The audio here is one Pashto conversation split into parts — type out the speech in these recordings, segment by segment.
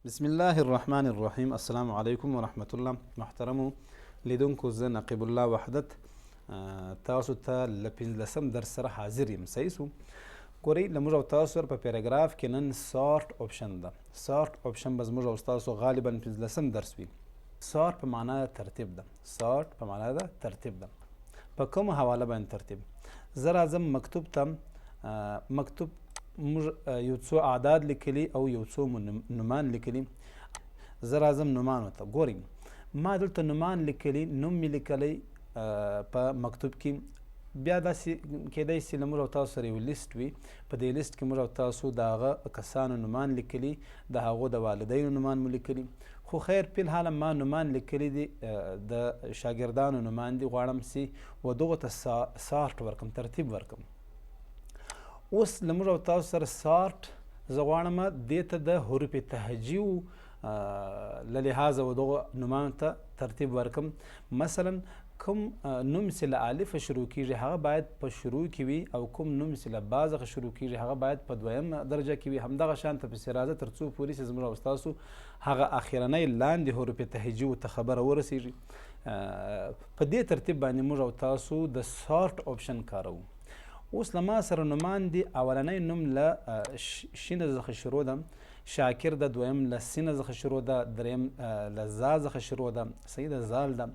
بسم الله الرحمن الرحیم. السلام علیکم ورحمت الله. محترمو لیدونکو، زه نقیب الله وحدت تاسو ته له 15 درس سره حاضر یم. صحیح سو؟ ګورئ، له موږ او تاسو سره په پیراګراف کې نن sort option ده. sort option به زموږ او تاسو غالبا 15 درس وي. sort په معنا ترتیب ده. sort په معنا ده ترتیب ده. په کومه حواله باندې ترتیب؟ زه راځم مکتوب ته. مکتوب موږ یو څو اعداد لیکلي او یو څو نومان لیکلي. زه راځم نومانو ته. ګورئ، ما دلته نومان لیکلي، نوم مې لیکلی په مکتوب کې. بیا داسې کېدای شي له موږ او تاسو سره یو لیست وي. په دې لیست کې موږ او تاسو د هغه کسانو نومان لیکلي، د هغو د والدینو نومان مو لیکلي. خو خیر، په الحال ما نومان لیکلي دي، د شاګردانو نومان دي. غواړم چې و دغو ته sort ورکم، ترتیب ورکم. اوس له موږ او تاسو سره sort، زه غواړم دې ته د حروف تهجیو له لحاظه و دغو نومانو ته ترتیب ورکم. مثلا کوم نوم چې له الف شروع کیږي، هغه باید په شروع کې وي، او کوم نوم چې له با څخه شروع کیږي، هغه باید په دویم درجه کې وي. همدغه شان ته پسې راځه تر څو پورې چې زموږ او ستاسو هغه اخرنۍ لاندې حروف تهجیو ته خبره ورسیږي. په دې ترتیب باندې موږ او تاسو د sort option کاروو. اوس له ما سره نومان دي. اولنی نوم له شینه څخه شروع ده، شاکر ده. دویم له سینه څخه شروع ده، دریم له زا څخه شروع ده، صحیح ده، زال ده.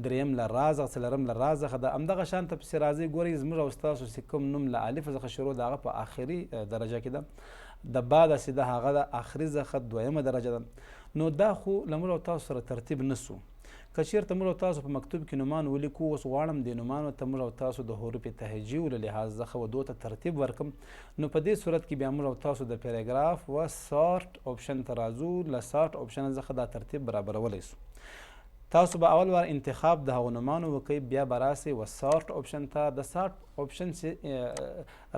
دریم له را څخه، څلورم له را څخه ده. همدغه شان ته پسې راځئ. ګورئ، زموږ او ستاسو چې کوم نوم له الف څخه شروع ده، هغه په آخري درجه کې ده. د با داسې ده، هغه د آخري څخه دویمه درجه ده. نو دا خو له موږ او تاسو سره ترتیب نسو. که چیرته موږ او تاسو په مکتوب کې نومان ولیکو، اوس غواړم دې نومانو ته موږ او تاسو د حروف تهجیو له لحاظ څخه و دوی ته ترتیب ورکم، نو په دې صورت کې بیا موږ او تاسو د پیراګراف و sort option ته راځو. له sort option څخه دا ترتیب برابرولی سو. تاسو به اول وار انتخاب د هغو نومانو وکئ، بیا به راسئ و sort option ته. د sort option چې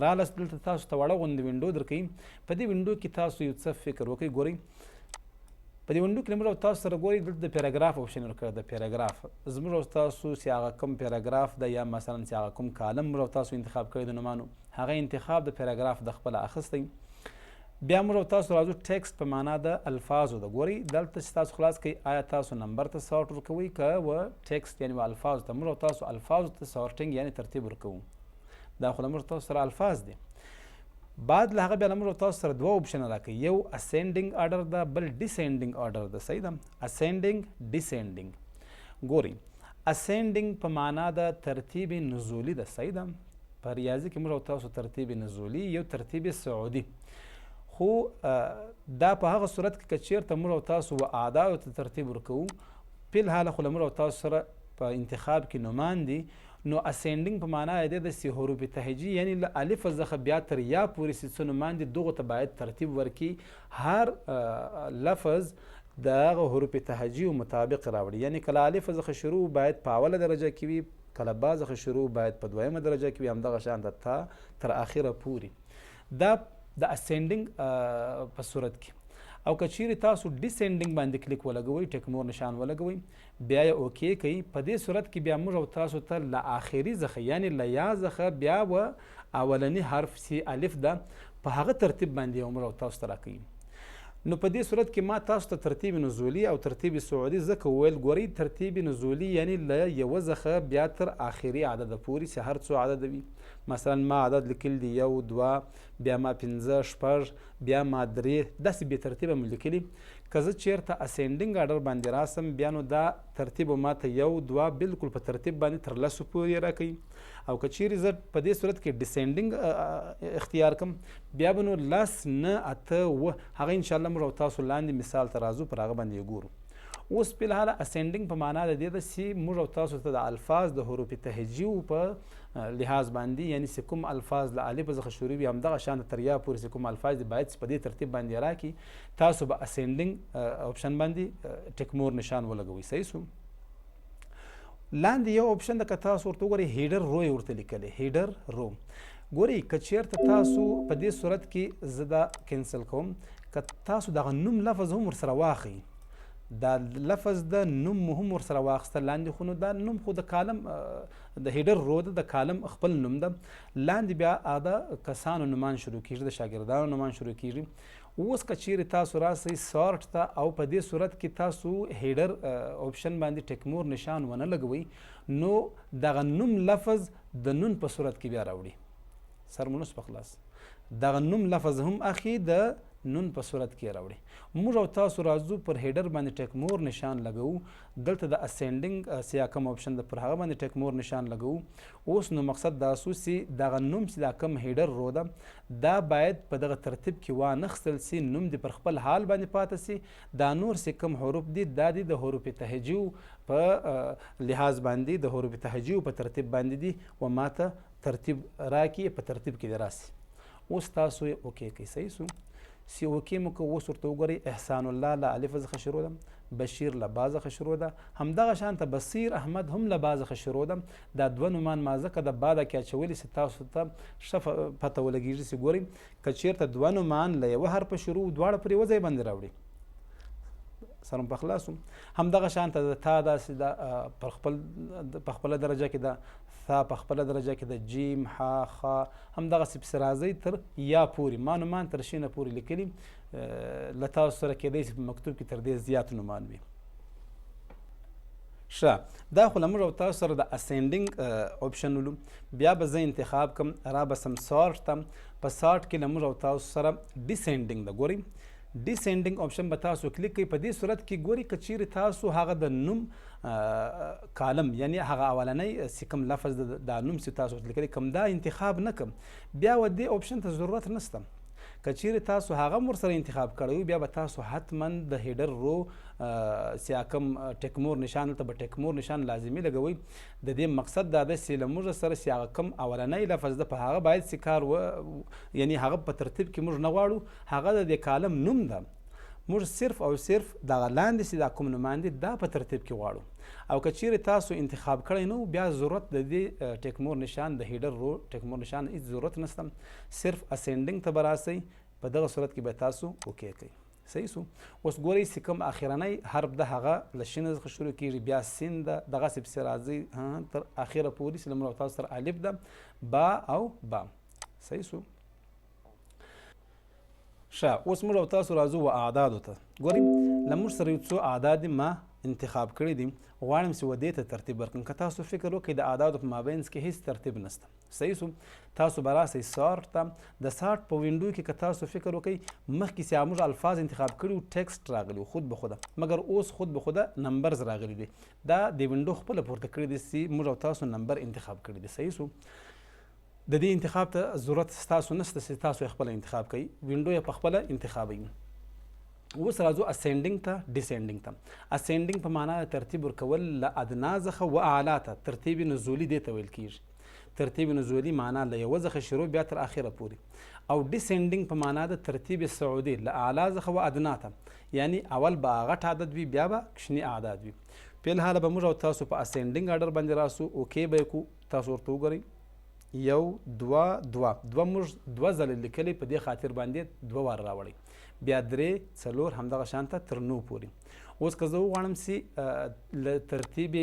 رالست، دلته تاسو ته وړه غوندې window درکوي. په دې window کې تاسو یو څه فکر وکئ. ګورئ، په دې window کې موږ او تاسو سره، ګورئ، دلته د پیراګراف option ورکړی. د پیراګراف زموږ او تاسو چې هغه کوم پیراګراف ده یا مثلا چې هغه کوم column موږ او تاسو انتخاب کړی د نومانو، هغه انتخاب د پیراګراف د خپله اخیستی. بیا موږ او تاسو راځو text، په معنا د الفاظو ده. ګورئ، دلته چې تاسو خلاص کړئ، آیا تاسو number ته sort ورکوئ که و text، یعنی و الفاظو ته؟ موږ او تاسو الفاظو ته sorting یعنی ترتیب ورکوو. دا خو له موږ تاسو سره الفاظ دي. بعد له هغه بیا له موږ تاسو سره دوه option راکوي. یو ascending order ده، بل descending order ده. صحیح ده؟ ascending، descending. ګورئ، ascending په معنا د ترتیب نزولی ده. صحیح ده؟ په ریاضي کې موږ او تاسو ترتیب نزولی یو، ترتیب صعودي. خو دا په هغه صورت کې که چیرته موږ او تاسو و اعدادو ته ترتیب ورکوو. په الحال خو له موږ او تاسو سره په انتخاب کې نومان دي، نو ascending په معنا یې د سی حروف تهجی، یعنی له الف څخه بیا تر یا پورې چې څه نومان دي، دغو ته باید ترتیب ورکړي. هر لفظ د هغه حروف تهجی مطابق راوړي، یعنی کله الف څخه شروع، باید په اوله درجه کې وي، کله با څخه شروع، باید په دویمه درجه کې وي، همدغه شان د تا تر اخره پورې. دا د ascending په صورت کې. او که چیرې تاسو descending باندې کلیک ولګوئ، tick more نشان ولګوئ، بیا یې okay کوي، په دې صورت کې بیا موږ او تاسو ته له آخري څخه، یعنی له یا څخه بیا و اولني حرف چې الف ده، په هغه ترتیب باندې یو موږ او تاسو ته راکوي. نو په دې صورت کې ما تاسو ته ترتیب نزولی او ترتیب صعودي ځکه وویل. ګورئ، ترتیب نزولی یعنی له یوه څخه بیا تر آخري عدد پورې چې هر څو عدد وي. مثلا ما عدد لیکل دي، یو، دوه، بیا ما پنځه، شپږ، بیا ما درې، داسې بې ترتیبه مې لیکلي. که زه چیرته ascending order باندې راسم، بیا نو دا ترتیب ما ته یو، دوه، بالکل په ترتیب باندې تر 10 پورې راکوي. او که چیرې زه په دې صورت کې descending اختیار کم، بیا به نو 10، 9، 8، 7، هغه انشاءالله موږ او تاسو لاندې مثال ته راځو، پر هغه باندې ګورو. اوس په الحال ascending په معنا د دې ده چې موږ او تاسو ته د الفاظ د حروف تهجیو په لحاظ باندې، یعنی چې کوم الفاظ له الف څخه شروع وي، همدغه شان تر یا پورې چې کوم الفاظ دي، باید په دې ترتیب باندې راکړي. تاسو به ascending option باندې tick more نشان ولګوئ. صحیح سو؟ لاندې یو option ده، که تاسو ورته وګورئ، header row یې ورته لیکلی. header row، ګورئ، که چیرته تاسو په دې صورت کې، زه دا cancel کوم، که تاسو دغه نوم لفظ هم ورسره واخلئ، دا لفظ د نوم مو هم ورسره واخیسته، لاندې خو نو دا نوم خو د column د header row ده، د column خپل نوم ده. لاندې بیا د کسانو نومان شروع کیږي، د شاګردانو نومان شروع کیږي. اوس که چیرې تاسو راسئ sort ته او په دې صورت کې تاسو header option باندې tick more نشان ونه لګوئ، نو دغه نوم لفظ د نون په صورت کې بیا راوړي. سر مو نس په خلاص، دغه نوم لفظ هم اخی د نون په صورت کې راوړي. موږ او تاسو راځو پر header باندې tick more نشان لګوو، دلته د ascending سیا کوم option ده پر هغه باندې tick more نشان لګوو. اوس نو مقصد دا سو سي دغه نوم چې دا کوم header row ده دا باید په دغه ترتیب کې وانخستل سي، نوم دې پر خپل حال باندې پاته سي، دا نور سي کوم حروف دي دا دې د حروف تهجیو په لحاظ باندې د حروف تهجیو په ترتیب باندې دي و ماته ترتیب راکړي، په ترتیب کې دې راسي. اوس تاسو یې okay کوئ. صحیح سو سی okay مو که اوس ورته وګورئ، احسان الله له الف څخه شروع ده، بشیر له با څخه شروع ده، همدغه شان ته بصیر احمد هم له با څخه شروع ده. دا دوه نومان ما ځکه د با د کې اچولي چې تاسو ته ښه پته ولګېږي چې ګورئ که چېرته دوه نومان له یوه حرفه شروع دواړه پر یوه ځای باندې راوړي، سره مو په خلاص شو. همدغه شان ته د تا داسې ده پر خپل په خپله درجه کې ده، ثا په خپله درجه کې ده، جیم ح خ همدغسې پسې راځئ تر یا پورې. ما نومان تر شینه پورې لیکلي، له تاسو سره کېدای شي په مکتوب کې تر دې زیات نومان وي. ښه، دا خو له موږ او تاسو سره د ascending option ولو. بیا به زه انتخاب کړم، را به سم sort ته. په sort کې له موږ او تاسو سره descending ده. ګورئ descending option به تاسو کلیک کړئ. په دې صورت کې ګورئ که چیرې تاسو هغه د نوم column یعنی هغه اولنی چې کوم لفظ دا نوم چې تاسو لیکلی کوم دا انتخاب نه کړم، بیا و دې option ته ضرورت نشته. که چیرې تاسو هغه هم ورسره انتخاب کړی وي، بیا به تاسو حتما د header row چې کوم tick more نشان، دلته به tick more نشان لازمي لګوئ. د دې مقصد دا دی چې له موږ سره چې هغه کوم اولنی لفظ ده په هغه باید چې کار و، یعنی هغه په ترتیب کې موږ نه غواړو، هغه د دې column نوم ده، موږ صرف او صرف دغه لاندې چې دا کوم نومان دي دا په ترتیب کې غواړو. او که چیرې تاسو انتخاب کړی نو بیا ضرورت د دې tick more نشان د header row tick more نشان هیڅ ضرورت نشته، صرف ascending ته به راسئ. په دغه صورت کې به تاسو okay کوئ. صحیح سو. اوس ګورئ چې کوم اخرنی حرف ده هغه له شین څخه شروع کیږي، بیا سین ده، دغسې پسې راځي تر اخره پورې چې له موږ او تاسو سره الف ده، با او با. صحیح سو. ښه، اوس موږ او تاسو راځو و اعدادو ته. ګورئ له موږ سره یو څو اعداد دي، ما انتخاب کړي دي، غواړم چې و دې ته ترتیب ورکړم. که تاسو فکر وکړئ د اعدادو په مابینځ کې هیڅ ترتیب نشته. صحیح سو. تاسو به راسئ sort ته. د sort په window کې که تاسو فکر وکړئ مخکې چې موږ الفاظ انتخاب کړي وو text راغلي وو خود به خوده، مګر اوس خود به خوده numbers راغلي دي. دا د window خپله پورته کړي دي چې موږ او تاسو number انتخاب کړي دي. صحیح سو. د دې انتخاب ته ضرورت ستاسو نشته چې تاسو یې خپله انتخاب کړئ، window یې په خپله انتخابوي. اوس راځو ascending ته descending ته. ascending په معنا د ترتیب ورکول له ادنا څخه و اعلی ته، ترتیب نزولي دې ته ویل کیږي. ترتیب نزولي معنا له یوه څخه شروع بیا تر اخره پورې، او descending په معنا د ترتیب صعودي له اعلی څخه و ادنا ته، یعنی اول به غټ عدد وي بیا به کوچني اعداد وي. په الحال به موږ او تاسو په ascending order باندې راسو، okay به یې کړو. تاسو ورته وګورئ، یو دوه دوه دوه، موږ دوه ځله لیکلي په دې خاطر باندې دوه واره راوړئ، بیا درې څلور همدغه شان ته تر نو پورې. اوس که زه وغواړم چې له ترتیب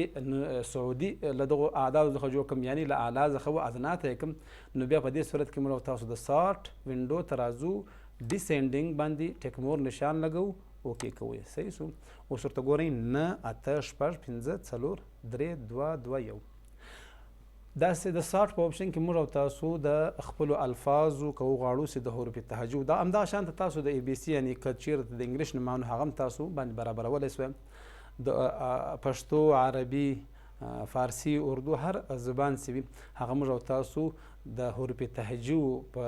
صعودي له دغو اعدادو څخه جوړ کړم، یعنی له اعلی څخه و ادنا ته یې کړم، نو بیا په دې صورت کې موږ او تاسو د sort window ته راځو، descending باندې tick more نشان لګوو، okay کوو یې. صحیح سو. اوس ورته ګورئ، نه اته شپږ پنځه څلور درې دوه دوه یو. داسې د sort په option کې موږ او تاسو د خپلو الفاظو که وغواړو چې د حروف تهجو دا همدغه شان ته تاسو د A B C، یعنی که چیرته د English نومانو هغه هم تاسو باندې برابرولی سوی، د پښتو، عربي، فارسي، اردو، هر زبان چې وي هغه موږ او تاسو د حروف تهجو په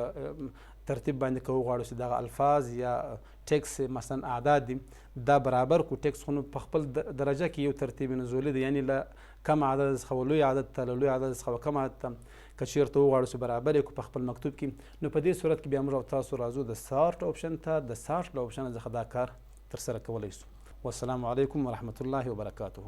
ترتیب باندې که وغواړو چې دغه الفاظ یا text مثلا اعداد دي دا برابر کو. text خو نو په خپل درجه کې یو ترتیب نزولي دی، یعنی له کم عدد څخه و لوی عدد ته، له لوی عدد څخه و کم عدد ته که چیرته وغواړو چې برابر یې کړو په خپل مکتوب کې، نو په دې صورت کې بیا موږ او تاسو راځو د sort option ته. د sort له option څخه دا کار ترسره کولی شو. والسلام علیکم ورحمت الله وبرکاته.